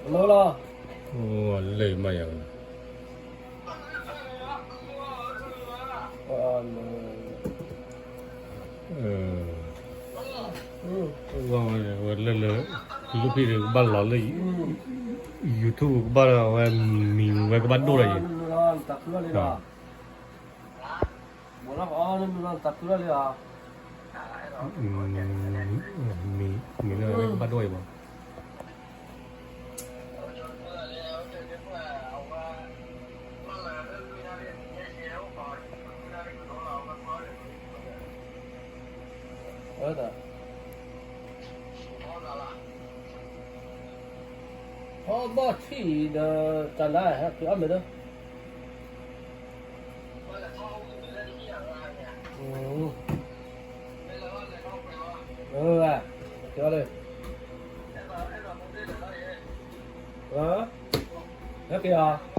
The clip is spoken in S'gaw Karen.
လၢလီၤ, အိၣ်လၢမးယၤ, ဝဲလၢလၢ, လူဖံးကဘၣ်လီၤလၢ YouTube ကဘၣ်ဒီးဝဲမံၤဝဲကဘၣ်ဒိၣ်လီၤယံၤ, မံၤလၢဝဲကဘၣ်ဒိၣ်အံၤမး. အဘီၣ်ထံၣ်ဒီးတၢ်နါဟဲက့ၤအီၣ်မ့ၤဒီး က့ၤအီၣ်လၢ, ဟဲက့ၤအီၤ,